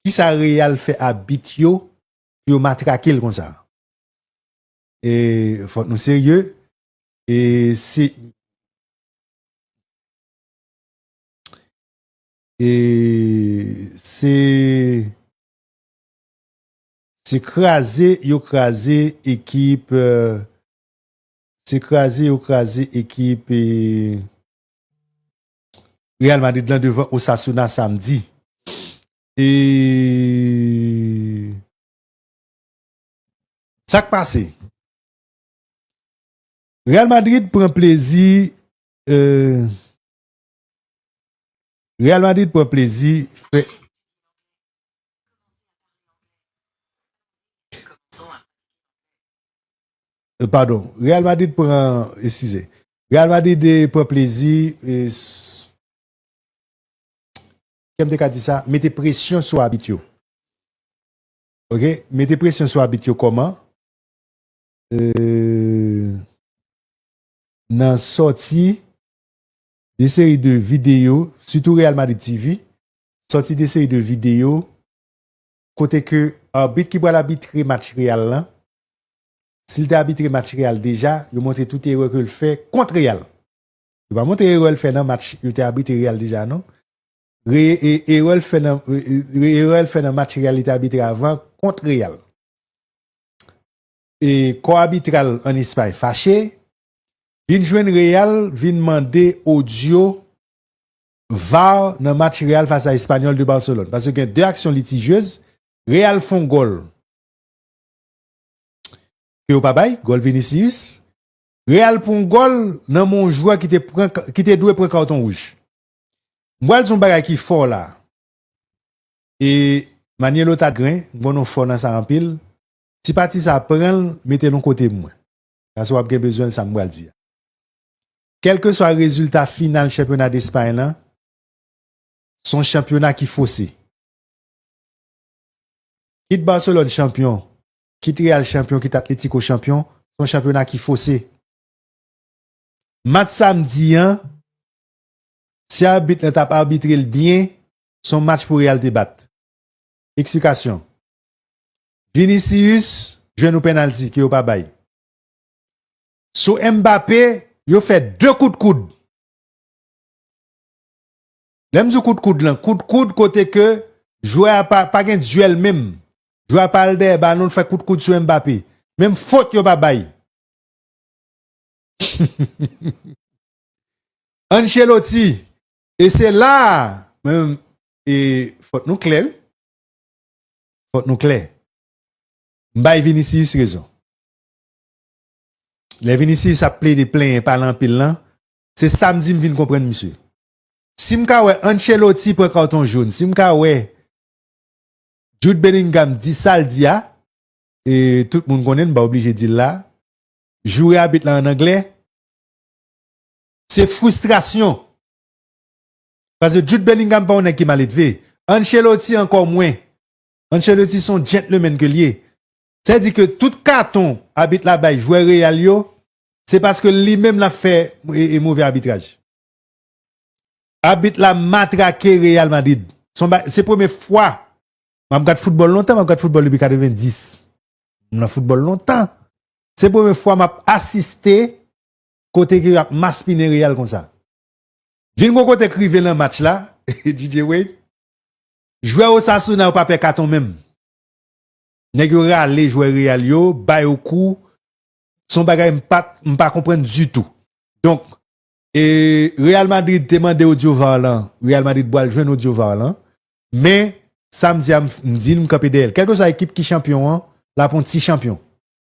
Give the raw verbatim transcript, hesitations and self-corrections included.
Kisa Real fè abit yo pou yo matrake l konsa? E fòk nou serye. E se e se se kraze yo kraze ekip, euh, se kraze yo kraze ekip, e Real Madrid lan devan Osasuna samdi. E sa k pase? Real Madrid pran plezi, euh, Real Madrid pran plezi fè Euh, padon, Real Madrid pran, eskize. Real Madrid, eh, pran plezi, eh, s- kè m te ka di sa, mete presyon sou abit yo. Ok, mete presyon sou abit yo kòman? Euh, nan sòti de seri de videyo, sitou Real Madrid T V, sòti de seri de videyo kote ke abit ki pral abitre match Real lan, si l te abitre match Real deja, yo montre tout erè ke l fè kont Real. Yo pa montre erè l fè nan match yo te abitre Real deja, non. Re, e, erè l fè nan, e, e, erè l fè nan match Real li te abitre avan kont Real. E kò abitral ann Espay fache, vin jwenn Real, vin mande odyo var nan match Real fas a Espanyòl de Barcelone. Paske gen de aksyon litijyez, Real fè yon gòl ke yo pa bay, gòl Vinicius. Real pran yon gòl nan men yon jwè ki te pran, ki te dwe pran kawton wouj. M pral di yon bagay ki fò la. E Maniello ta gren, m konn ou fò nan sa anpil. Ti pati sa pran l, mete l yon kote pou mwen. Paske w ap gen bezwen l, sa m pral di a. Kèlkeswa rezilta final chanpyona Despay lan, se yon chanpyona ki fose. Kit Barcelone chanpyon, kit Real chanpyon, kit Atletico chanpyon, se yon chanpyona ki fose. Match samdi an, si abit lan t ap abitre l byen, se yon match pou Real te bat. Eksplikasyon. Vinicius jwenn yon penalti ke yo pa bay. Sou Mbappé, yo fè de kout koud. Lè m di kout koud lan, kout koud kote ke jwè a pa, pa gen dyèl menm. Jwè a pa al dèyè balon, l fè kout koud sou Mbappé. Menm fot yo pa bay. Ancelotti, e se la, men, e fòk nou klè, wi. Fòk nou klè. M bay Vinicius rezon. Lè Vinicius ap plede plenyen, pale anpil lan, se samdi m vin konprann misye. Si m ka wè Ancelotti pran kawton jòn, si m ka wè Jude Bellingham di sa l di a, e tout moun konnen, m pa oblije di l la, joure abit la ann anglè, se fristrasyon. Paske Jude Bellingham pa yon nèg ki maledve. Ancelotti ankò mwen. Ancelotti se yon gentleman ke l ye. Sa vle di ke tout katon abit la bay jwè Real yo, se paske li menm l ap fè e, e move abitraj. Abit la matrake Real Madrid. Se yon ba-, se premye fwa. M ap gad foutbòl lontan, m ap gad foutbòl depi katrevenndis. M nan foutbòl lontan. Se premye fwa m ap asiste kote ke y ap maspinen Real konsa. Vin gon kote k rive nan match la, D J Wayne. Jwè Osasuna yo pa pè katon menm. Nèg yo rale jwè Real yo, ba yo kou. Se yon bagay m pa, m pa konprann ditou. Donk, e Real Madrid te mande odyo var lan, Real Madrid pral jwenn odyo var lan. Men, samdi a, m, m di l, m kanpe dèyè l. Kèlkeswa ekip ki chanpyon an, l ap yon ti chanpyon.